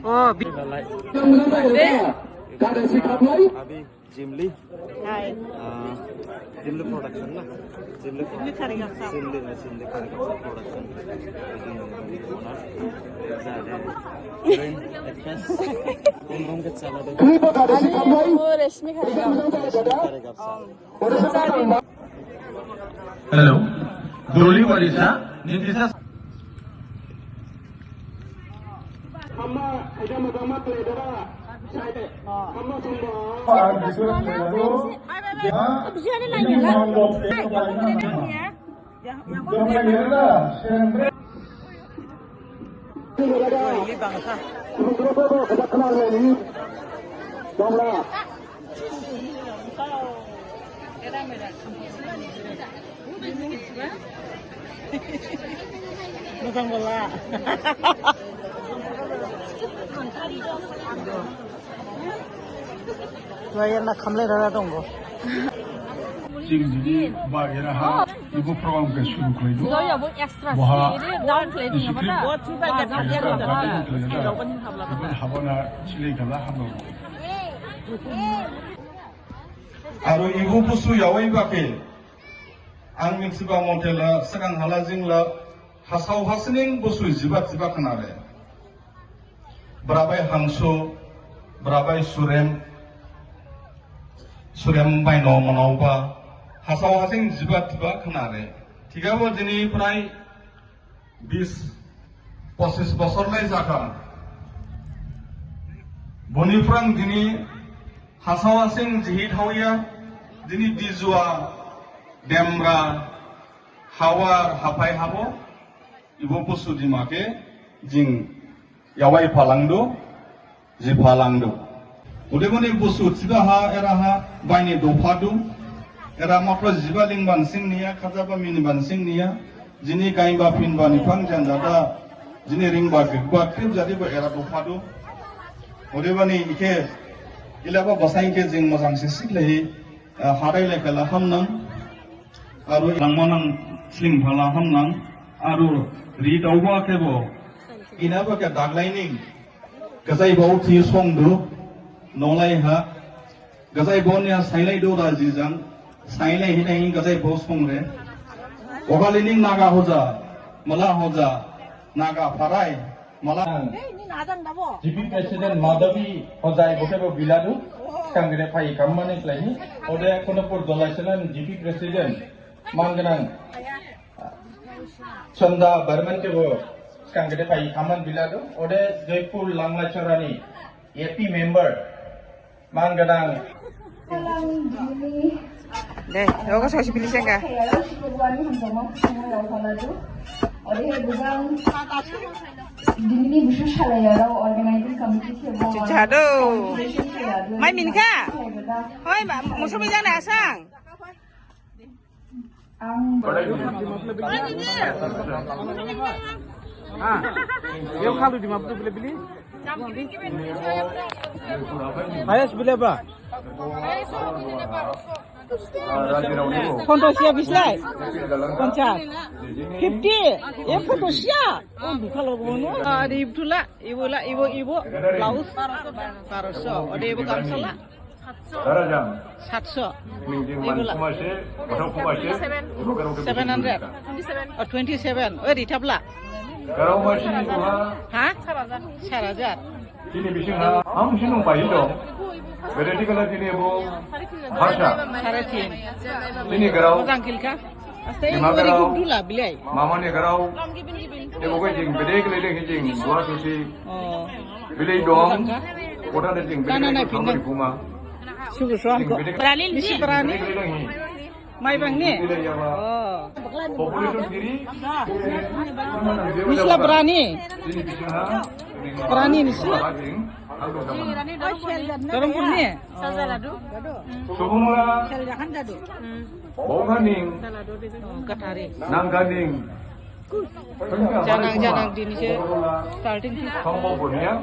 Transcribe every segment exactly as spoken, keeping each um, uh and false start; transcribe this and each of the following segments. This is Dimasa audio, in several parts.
Oh, bi- Abi Jimli. Hai. Ah, Jimli production na? Jimli production. Jimli Kharigapsa. Jimli, ah, Jimli Kharigapsa production. Owner. Heroine, actress. Kum kum ke chala de. Ani, oh, Rashmi Kharigapsa. Rashmi Kharigapsa. Hello. Doli Warisa, Nitisa. Mojang bola. Tuai na khamlai dada donggo. Jing jini ba era ha ibu program ke suru khlaidu. Lo ya bo extra. Boha. Down play ni discipline. Bo chuba ga down play. Ibu habana chile kala habo. Aro ibu busu yawai ba ke. Ang mithiba motela sagang hala jingla hasao hasining busu jiba jiba khnare. Brabai hangso, brabai surem, surem baino manaoba, hasao hasing jiba jiba khnare. Thigabo dini prai bis, posis bosor lai jakha. Boni phrang dini hasao hasing jihi thaoya, dini Dijua, Dembra, Hawar, Haphai habo, ibo busu dima ke jing yawai phalangdu, ji phalangdu. Odebani busu thiba ha, era ha, baini dopha du, era mapra jiba lingban sing niya, khajaba miniban sing niya, jini gainba phinba ni phang jan dada, jini ringba gikba khrip jadi bo era dopha du. Odebani ike, ilaba basain ke jing mojang si siklehi, ah, hadai lekala hamnang, aru langmanang sling phala hamnang, aru ri dauba kebo, inaba ke daglaining, Gajai bo thi songdu, nolai ha. Gajai bo niya sailai do da jijang, sailai hinai gajai bo songre. Ogali ning Naga hoja, Mala hoja, Naga pharai, Mala. G P president Madhavi Hojai bo kebo biladu, sgang gede phai kammani khlaini, ode Konopur Dolai Senan G P president, mang gnang. Chanda Barman kebo sgang gede phai khamman biladu, ode Joypur Langlachorani A P member, mang gnang. De, ogo saosi bili sengga. Ode he bugang dinini busu salayarao organizing committee kebo. Jujado. Mai minkha. Hoi, ma, musubi jana asang. Highest bile ba? Pondro sia bislai? Ponchas. Fifty? E pondro sia? Oh, bukalo bono. Ah, di ibtula, ibola, ibo, ibo. Blouse. Baroso. Ode ibo gamsala. Dara jang. Satso. Ning jing man kuma se, bathau kuma se, seven hundred. Oh, twenty-seven. Oh, ri thapla. Garao masi ni kuma. Ha? Sar hajar. Sini bising ha, ham sinung bahi dong. Bede thikhala sini bo harsa. Sare tin. Sini garao. Mojang khilkha. Aste Dima ori garao. Gubdula bilai. Mamani garao. Ebo ko jing bede kele de jing dua susi. Oh. Bilai dong. Kota de jing bede kele de jing. Sugu suam ko. Jing bede kele de jing. Misi berani. Maibang ni. Bilai ya, Pak. Oh. Population kiri. Misla berani. Sini bising ha. Berani ni sini. Dharmapur ni? Subung la. Bau ganing. Nang ganing. Janang janang dini se starting. Sambhav bonia.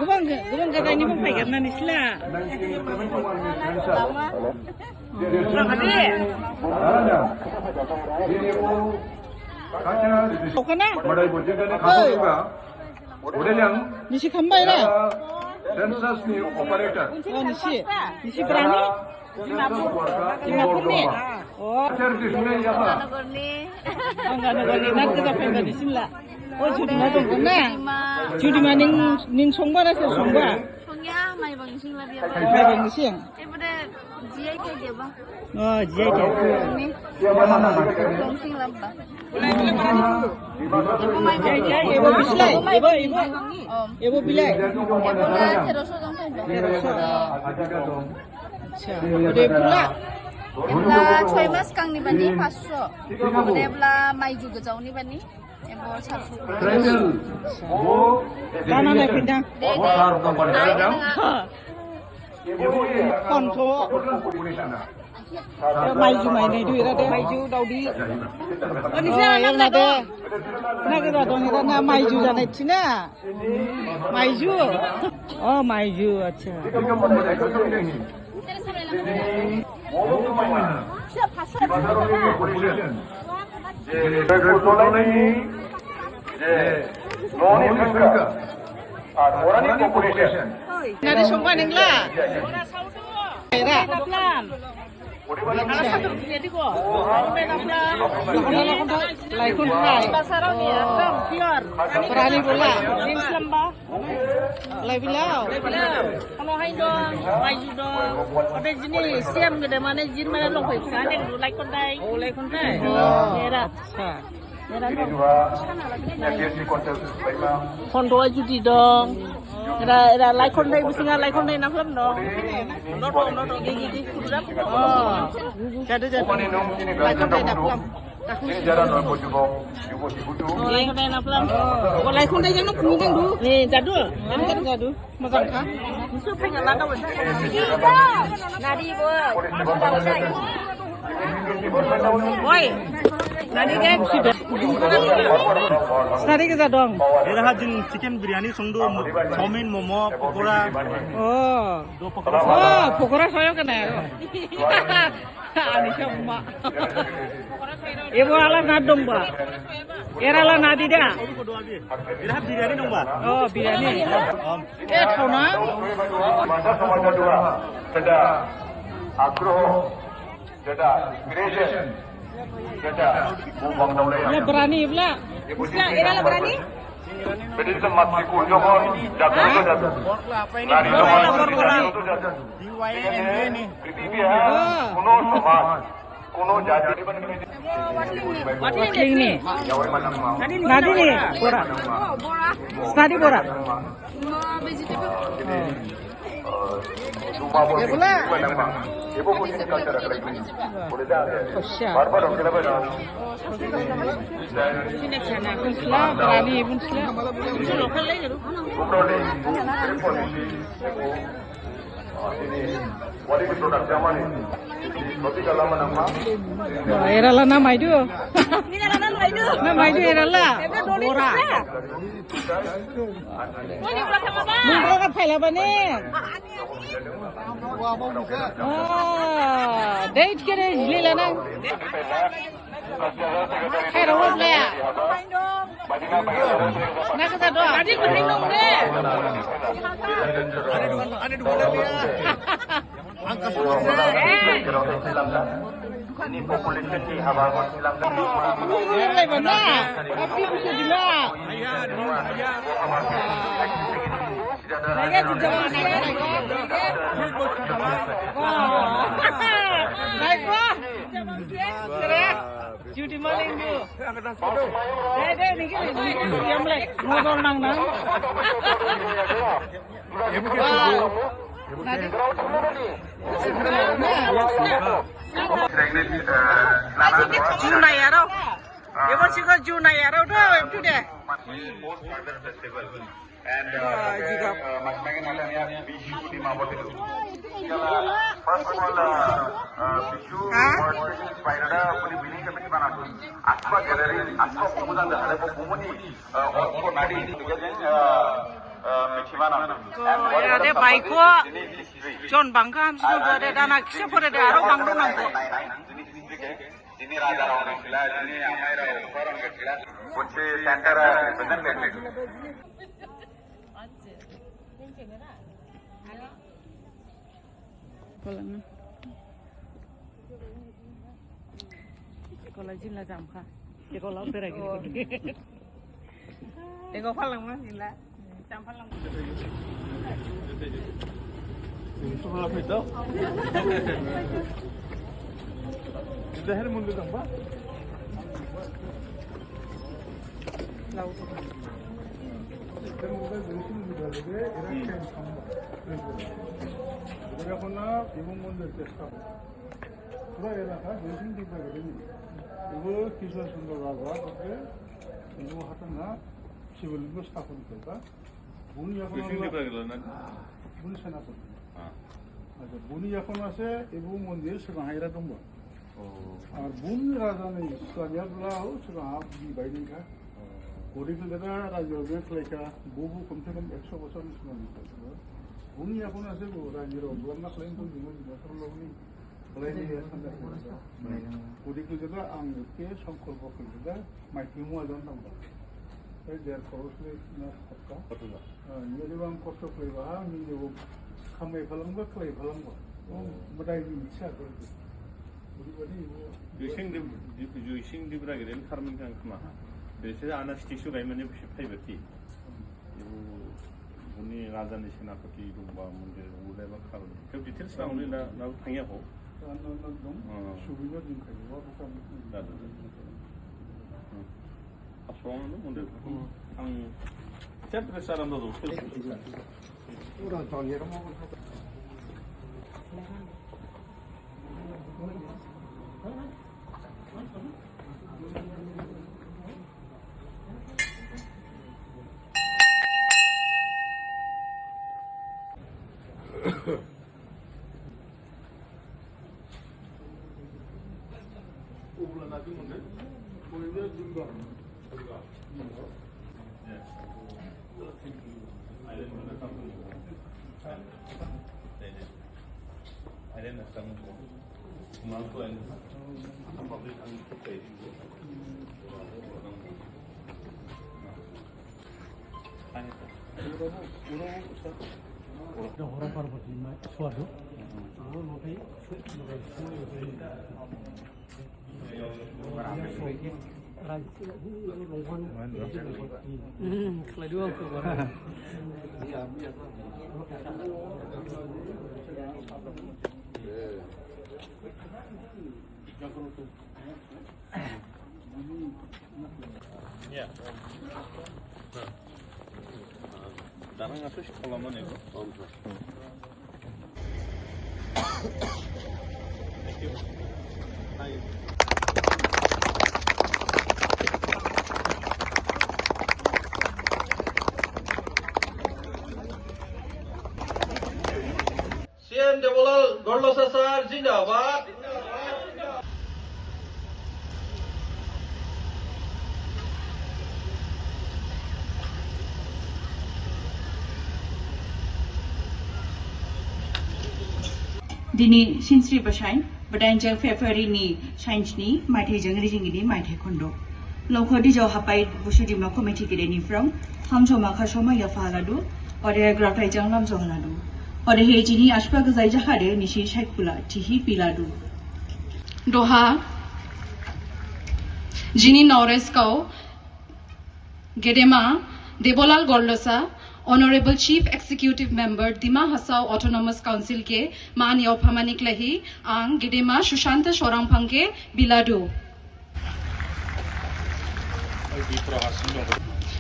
Gubang gubang kata. Ini mau pegang nani sila. Kau kena? Oi. Nisi khambai ra? Census ni operator. Oh, nisi. Nisi berani? Dimapur ni? Oh. Ajar di sini ya, Pak? Ganganagar ni. Ganganagar ni. Nat kita pernah di sini lah. Oh, Judima dong na? Judima ning, ning songba na, sir songba? Songya, Maibang sing lah dia. Maibang sing. Eh, pada G I K dia, Bang. Oh, G I K. Ini. Song sing lah, Bang. Ebo bilai, ebo, ebo. Om. Ebo bilai. Ebo na teroso dong, Bang. Teroso. Acha. Ode pula. Ebla choi mas kang ni bani, paso. Ode ebla maiju gejao ni bani. Ebo sarsu. Dana nai pindang. De, de. Ai, nang. Ha. Kontho. Maiju mai nai du ira de. Maiju daodi. Oh, nisi anak na de. Na gera dong ira na maiju janai thina. Maiju. Oh, maiju, acha. Nari songba ningla. Era. Laikhun hai. Berani bola. Lai bilao. Lai bilao. Hano hai dong, maiju dong. Ode jini siam gede mane jin mane long pai sa deng du Laikhun dai. Oh, Laikhun dai. Oh. Era. Acha. Era dong. Kontho judi dong. Era, era Laikhun dai bisinga Laikhun dai nanglam dong. Nodong, nodong, gigi, gigi, kudulam. Oh. Jadu, jadu. Laikhun dai nanglam. Ini jalan oleh Bojubong, Jubo Sibutu. Oh, Laikhun dai nanglam. Oh, Laikhun dai jang no kuni deng du. Ni, jadu. Jadu, jadu. Mojang kha. Musuh pengen lada wajah. Nadi bo. Oi. Nadi deng. Nadi gejao dong. Era ha jing chicken biryani songdu, chowmin, momo, pokora. Oh. Do pokora. Oh, pokora soyo kena. Ani sama. Ebo ala na dongba. Era la nadi da. Era biryani dongba. Oh, biryani. Om. Eh, thaona. Bangsa Samaj dua, jeda agroho, jeda inspiration, jeda bubang daulaya. La berani bla. Isla, era la berani? Bedi semat siku jokon, jatuh ke jatuh. Lari jokon, jatuh ke jatuh. Ini, ini, ini. Ini dia, kuno samaj, kuno jati. Watling ni. Nadi ni, bora. Nadi bora. Vegetable. Ebo la. Kosya. Sila, berani pun sila. Wah, era la na maidu. Ni na la na maidu. Na maidu era la. Bora. Bora ka phaila bani. Ah, date kere jilila na. Hai, rawat le. Na kata doa. Tadi kau minum deh. Ada dua lagi ya. Angka sepuluh. Ini population di Habagon silang. Ini lai bana. Tapi bisa juga. Ayah, dulu ayah. Lagi tujuh belas. Wah. Baik, wah. Judi maling du. Deh, deh, niki, niki, diam leh. Ngobrol nang, nang. Wah. Nadi. Juna ya, ro. Ebo siko Juna ya, ro. Do, em tu deh. And, uh, juga, uh, mas pengen ada ya, Bishu di Mabot itu. First of all, uh, uh, Bishu, hah? Word ini supaya ada beli-beli ke mana? Aspa gathering, aspa pemuda ada pemuni, uh, or, or nadi itu kan, uh, Ko, ya, de baikho. Jon bangkha hamsino bo de dana kise phore de aro bangdo nangkho. Jini raja rao ni sila, jini amai rao, korong ke sila. Kunci center representative. Kola jila jamkha. Kola berai gini. Ego phalangma jila. Jam phalangma. Ini tuh malah beda. Ini hari mundur dong, Pak. Laut. Ini kan udah dari sini udah gede, era camp sama. Udah pernah ibu mundur ke sekarang. Pura elaka Joysing Dibra gede ni. Ibu Kishore Chandra Rao gede, ibu hatana Shiv Linga sthapon khlaiba. Buni yakhon Joysing Dibra gede na? Buni Senapati. Ah. Acha, buni yakhon ase, ibu mondir se bahai ra dongba. Oh. Ar buni raja ni sariya bla ho, se bahai bi bai ni kha. Oh. Gori khlai da raja ni khlai kha, bubu kom se kom ekso bosor ni sima ni kha. Buni yakhon ase, bu raja ni ro, bu na khlai, bu ni mo ni mo ni. Belai ni ya sanda. Kudi kudi da ang ke songkol bokol da, mai timu ajan dong ba. Ei der koros le na kotka. Kotka. Ah, ni de bang kosto khlai ba, ni de bo khamai phalang ba, khlai phalang ba. Oh, madai ni ichha kor. Kudi badi bo. Joysing Dib-, Dib-, Joysing Dibra gede ni kharmin kang khma ha. Bese ana statue gaimane bisi phaiba thi. Hmm. Ibu buni raja ni senapati dongba mondir, ubu laiba kharmin. Khe details na uli na, na thangya ho. Na, na, na dong. Hmm. Subina dong khai, wa bukan. Da, da, da. Hmm. Asong anu mondir. Hmm. Ang chat ke saram da do. Ura ton ye mo. Ya. Darang atu sekolah mana itu? C M Debolal Gorlosa sir, zindabad. Dini Sinsri Basain, badain jang February ni sainsni, maithai jang rijing gini maithai khondo. Longkho Dijao Hapai Busu Dima Committee gede ni phrang, hamjaoma khasaoma yapha haladu, ode graothai jang lamjao haladu. Odehe jini asba gajai jakhade nisi saikhula thihi biladu. Duha, jini North East kau, Gedema Debolal Gorlosa, Honorable Chief Executive Member, Dima Hasao Autonomous Council khe man yaophamani khlaihi ang Gedema Sushanta Sorangphang khe biladu.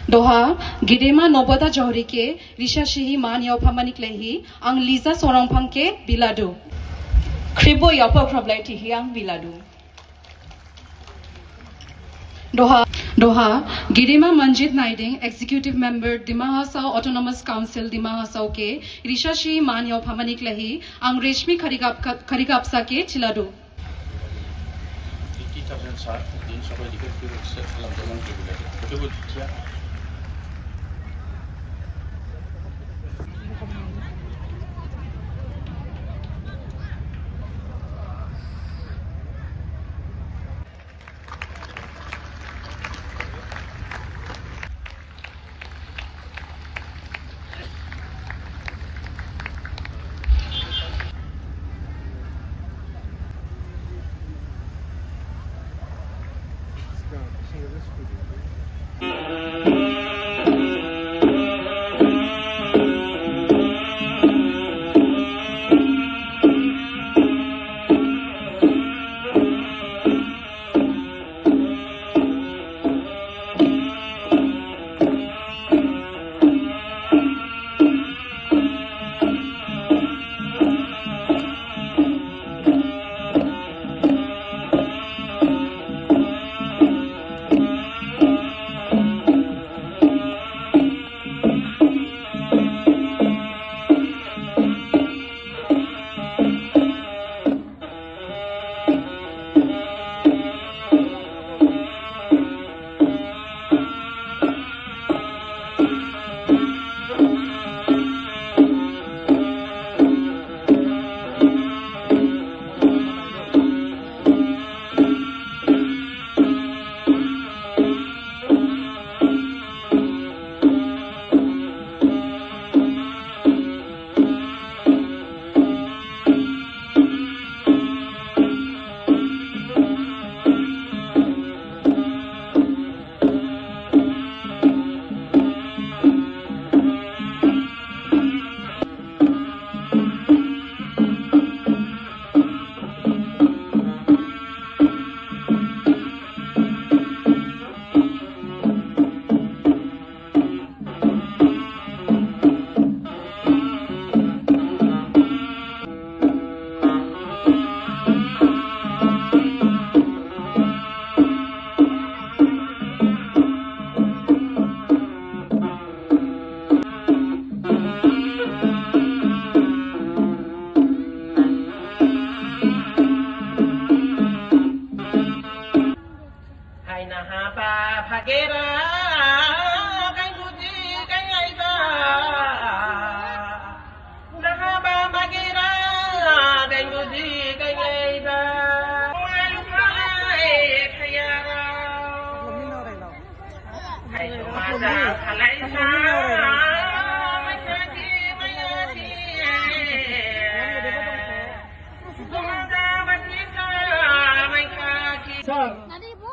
Duha, Gedema Nobata Johori khe risa sihi man yaophamani khlaihi ang Lisa Sorangphang khe biladu. Khripbo yaopha khrablai thihi ang biladu. Duha, duha, Gedema Manjit Naiding, Executive Member, Dima Hasao Autonomous Council, Dima Hasao khe risa sihi man yaophamani khlaihi ang Reshmi Kharigap-, Kharigapsa khe thiladu. Fifty thousand sir, din sobai dikhe fifty thousand sir, salam jaman ke bilai. Betul betul ya.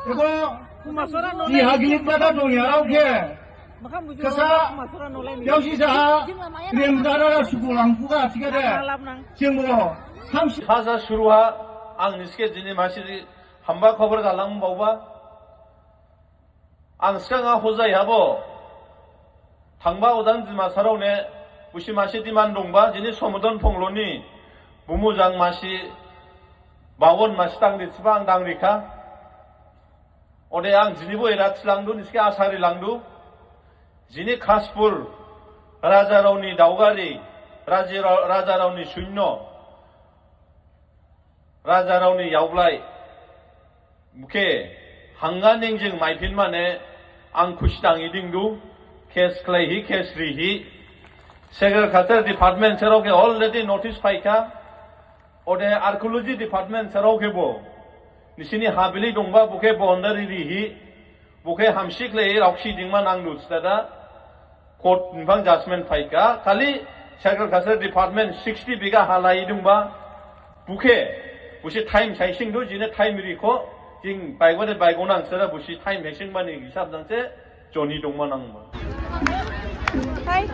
Ebo, ni hagilip bata dongyarao khe, khasa, yaosi saha, rim dara sugu langphuga thikhade, jingbo, hamsi. Khasa suruha, ang nisi khe jini masi hamba khobor galang baoba. Ang sgang ha hojai habo. Thangba odang Dimasarao ne, busi masi demand dongba, jini Somodon Phonglo ni, bumu jang masi, bawon masi dangri thiba ang dangrikha. Ode ang jinibo era thilangdu, nisi khe asa rilangdu. Jini Khaspur, rajarao ni daogari, raji-, rajarao ni suinyo, rajarao ni yaoblai, bokhe, hanga ning jing maiphin mane, ang khusi dang idingdu, case khlaihi, case rihi, Agriculture Department sarao khe already notice phaikha, ode Archaeology Department sarao khebo, nisini habili dongba, bokhe boundary rihi, bokhe hamsi khlaihi raokhsi dingma nangdu stada, court niphrang judgment phaikha, khali Agriculture Department sixty bigha ha lai dongba, bokhe, busi time saisingdu, jini time rikho, jing baigo de baigo nang stada busi time saising mani hisab jangse, joni dongma nangma. Hi.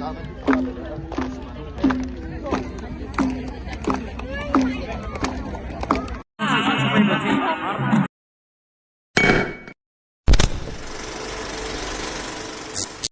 Ciao.